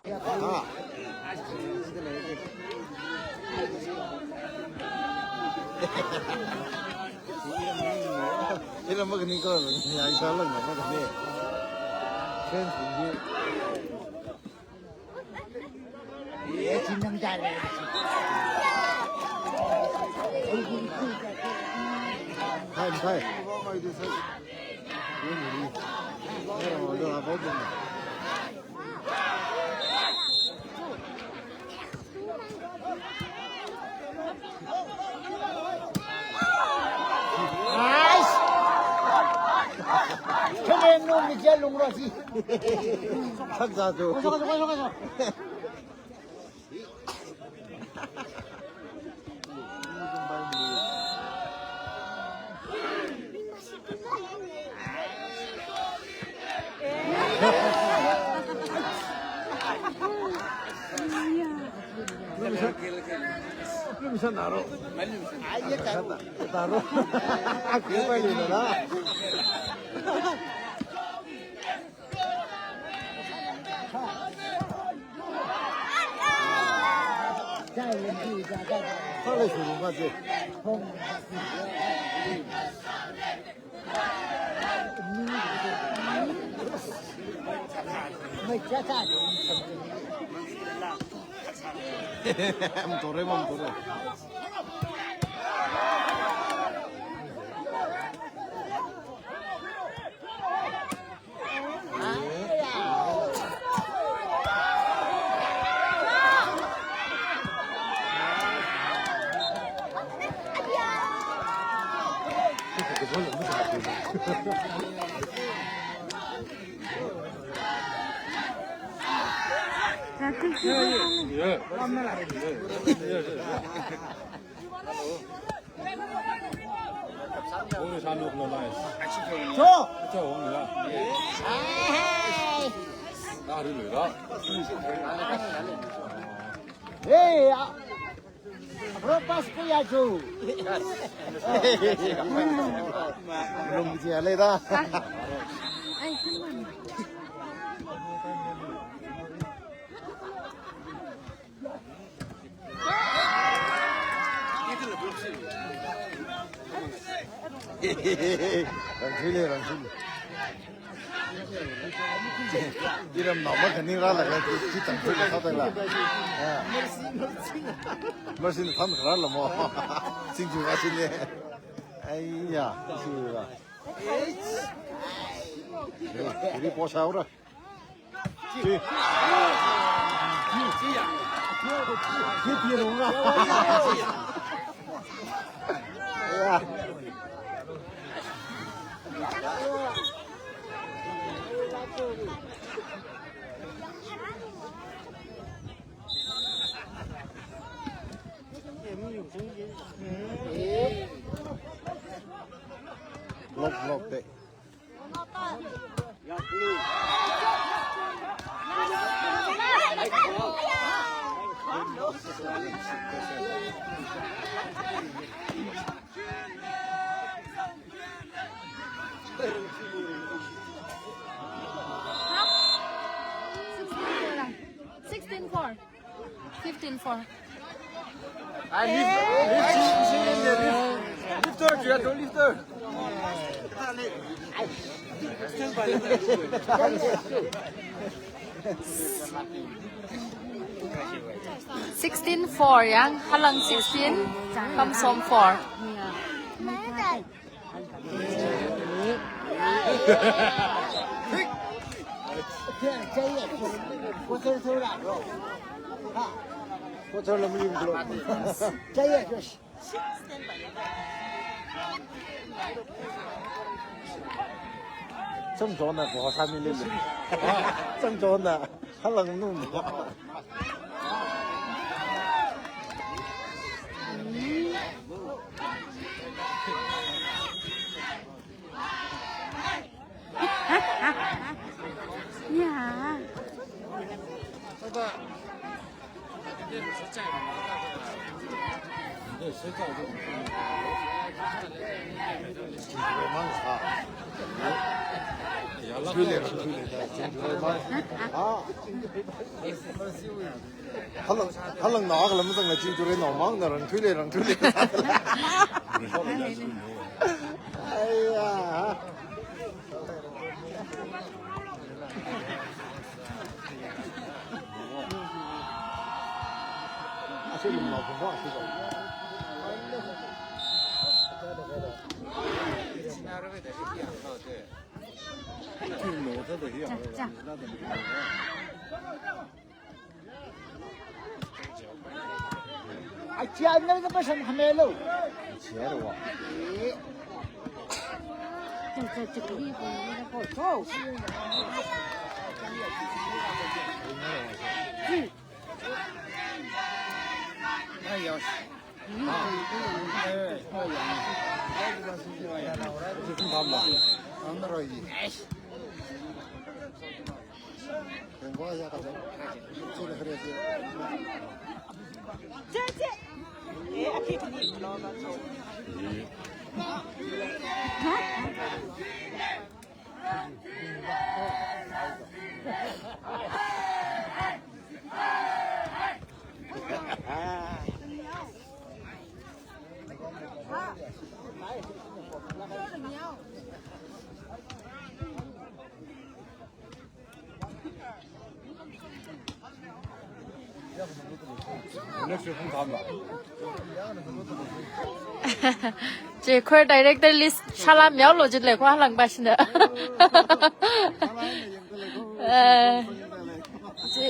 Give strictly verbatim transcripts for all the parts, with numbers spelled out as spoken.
Ha. Ila makani ko, ya isa lang makani. Friends, hindi. Hi, hi. Nice! Come on, no, Michelle Lungrasi. Thakzā tu. Mtore, mtore. Hey, ah. Bro, pass ko ya jo. Belum dia lagi dah. Rangshili, rangshili. Iram nama kani rālaga, chi, chi tangkhui la sāda la. Ya. Mercy, mercy. Mercy ni tham kharā la mo. Singju ka sini. Aiya, singju ka. Ri po shaura. Chi. Chi, chi, ya. Chi, chi, chi, ya. Ya. Block, block, te. Sixteen four. Fifteen four. I lift, lift, she, she in the lift. Lift her, you have to lift her. Sixteen four, ya. Halang sixteen, Kamsom four. Chang chona ko sa mi le le. Chang chona. Halang nung. Ya. Rangthuile, rangthuile. Ah. Halang, halang na akhala mazangla chingthuile, nomang na rangthuile, rangthuile. Aiya. Ai, chia nang ka pasam hamelo. Chia ro. Cha, cha, cha, kali ko, ko, ko. Ai, ya. Che, khoi director list shala miao lo jit le, khoi halang ba shina. Eh, che.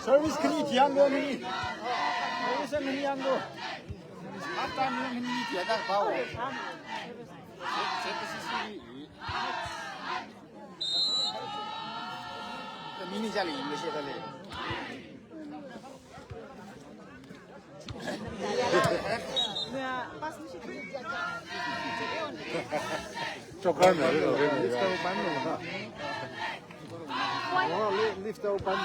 Service khani tiang do ni. Service khani yang do. Half time ni tiang da pao. Mini jali English jali. Chokar na ri lo ri lo. Lift out pan.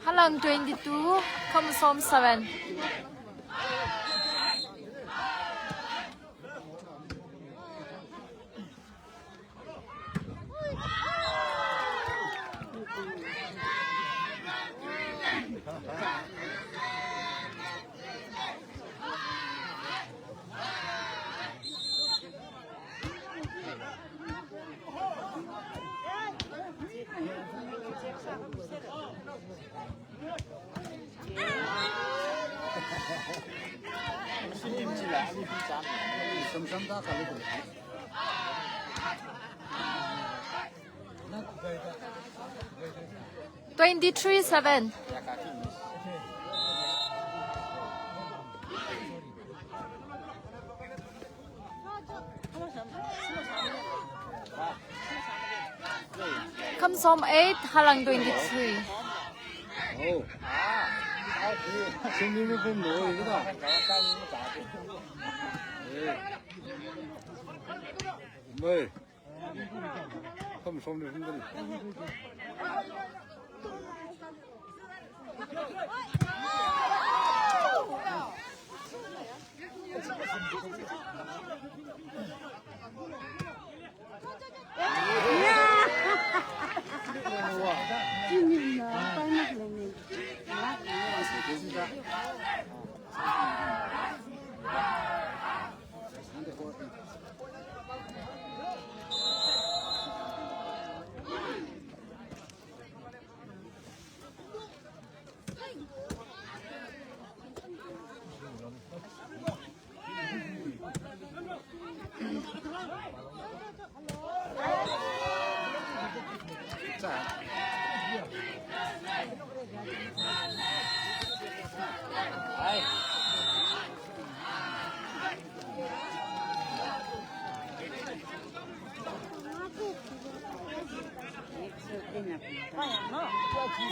Halang twenty-two, Khamasom seven. Twenty-three seven. Khamasom eight, Halang twenty-three. Singmi mi pum no, ina. Eh. Mai. Kam som ni pum dali.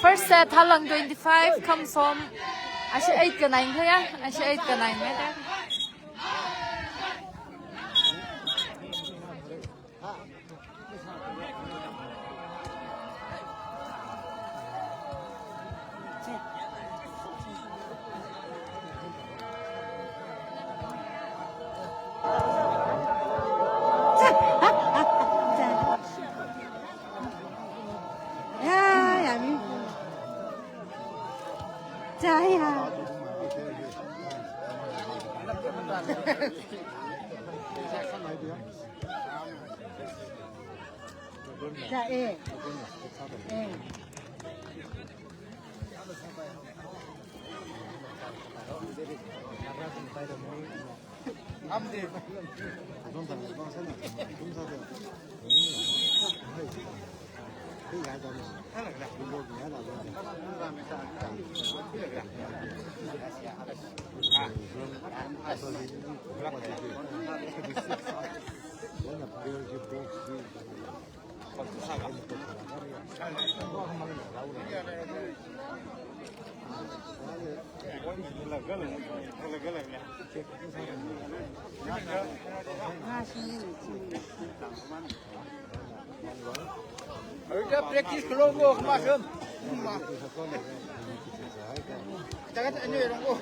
First set, Halang twenty-five, Khamsom. Ashi eight ka nine kaya, ashi eight ka nine mete. Ya, ya, mi. Ja, ya. Ja, eh. Eh. Practice kalo ko, kama sem. Takat ani rong ko.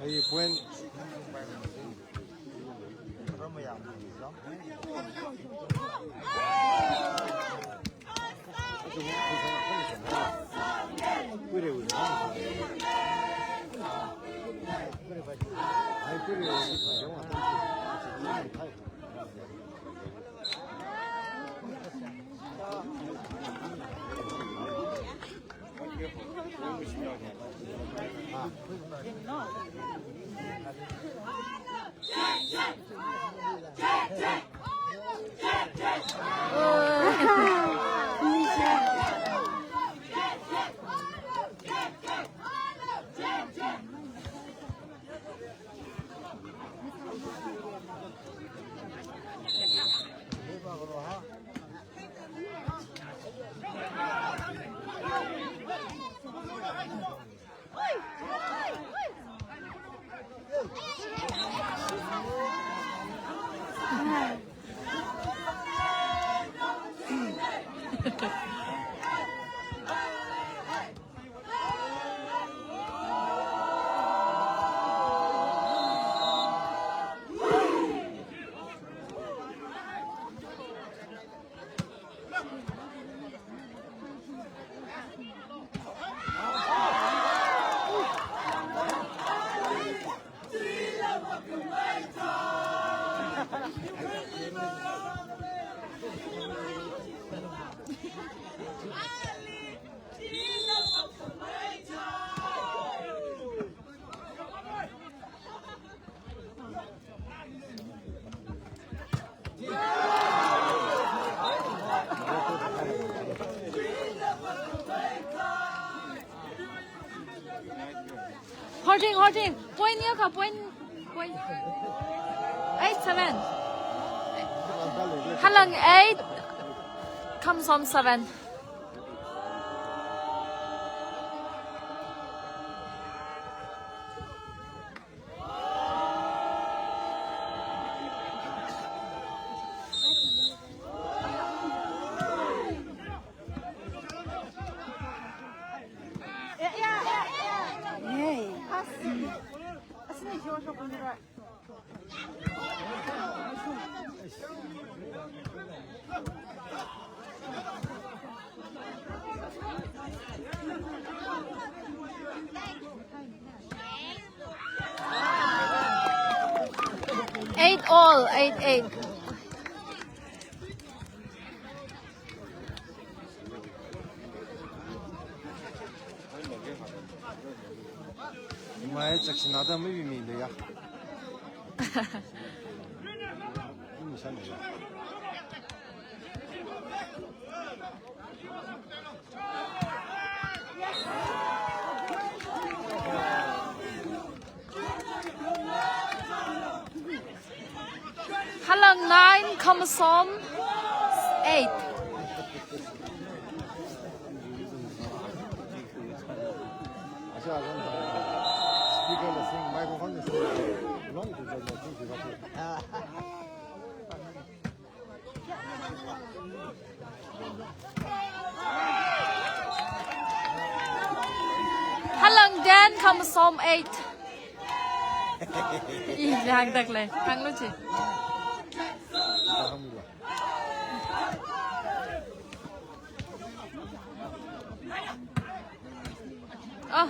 Ai, point. Holding, holding. Point niya kha, point, point. Eight seven. Halang eight. Khamsom seven. Eight all, eight eight. Mai chaksinada mai bimi leiya. Bimi san leiya. Halang nine, Kamasom eight. Halang ten, Kamasom eight. Ih, hāngda lei. Hānglu chi. Oh.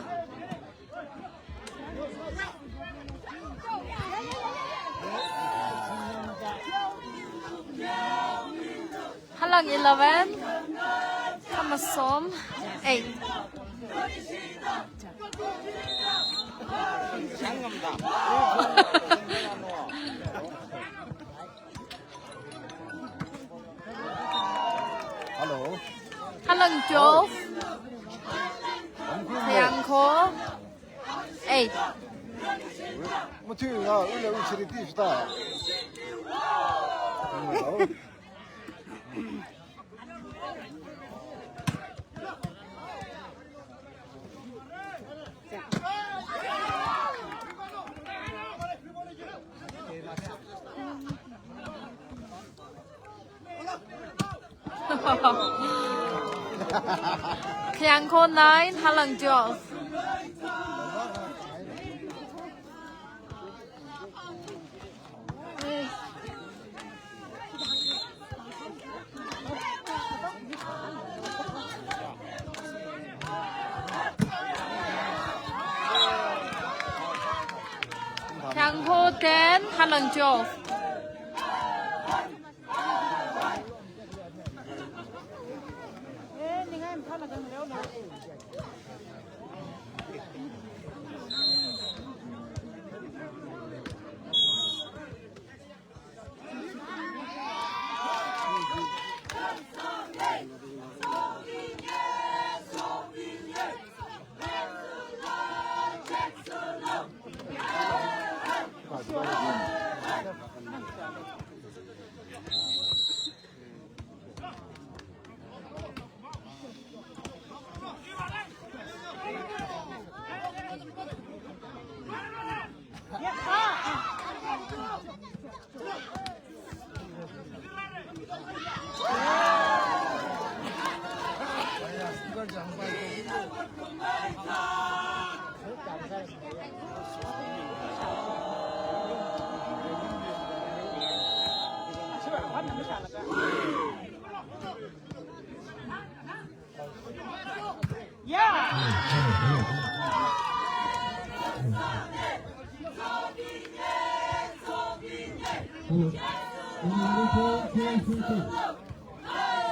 Halang eleven, Kamasom eight. Halang twelve. Thayangkho eight. Muthui nga ule uchiri ti shita. Thayangkho nine, Halang twelve. Thayangkho ten, Halang twelve.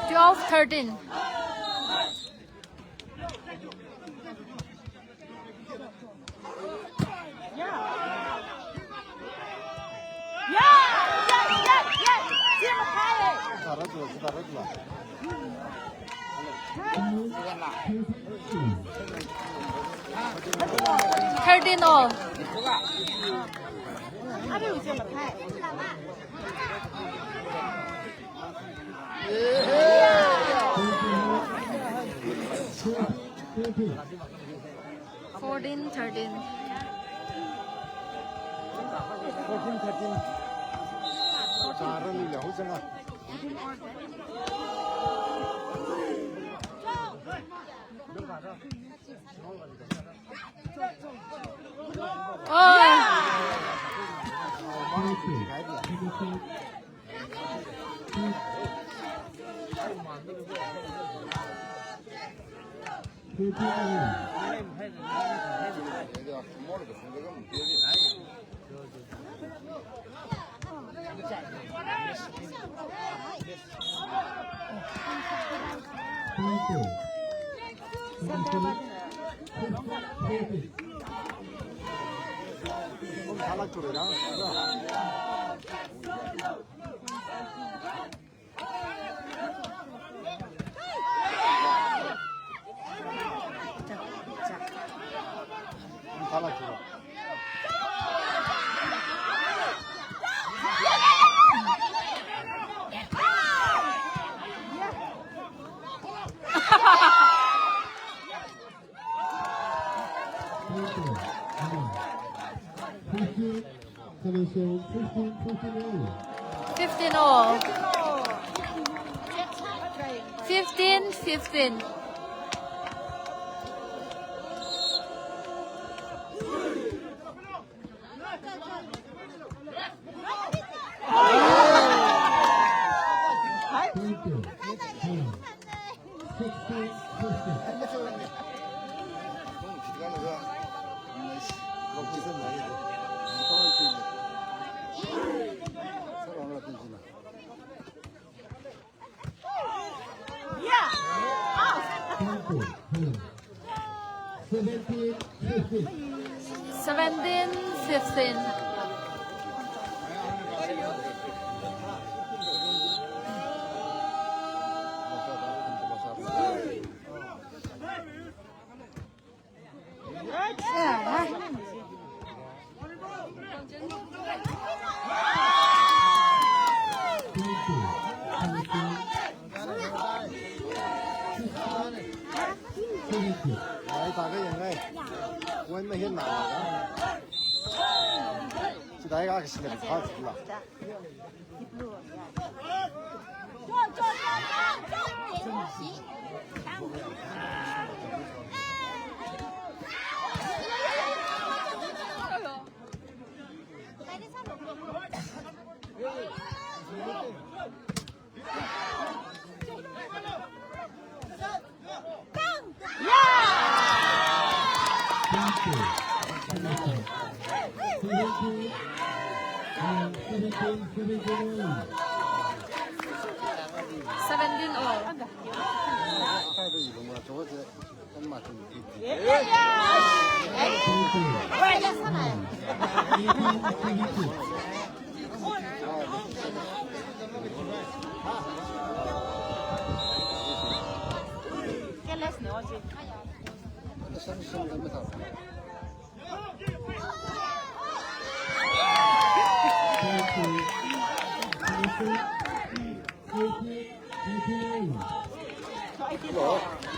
Twelve thirteen. Thirteen all. Fourteen thirteen. Fourteen thirteen. Fifteen all. Fifteen fifteen. Seventeen fifteen. Chidai ka kashi le, ka chila. Seventeen all.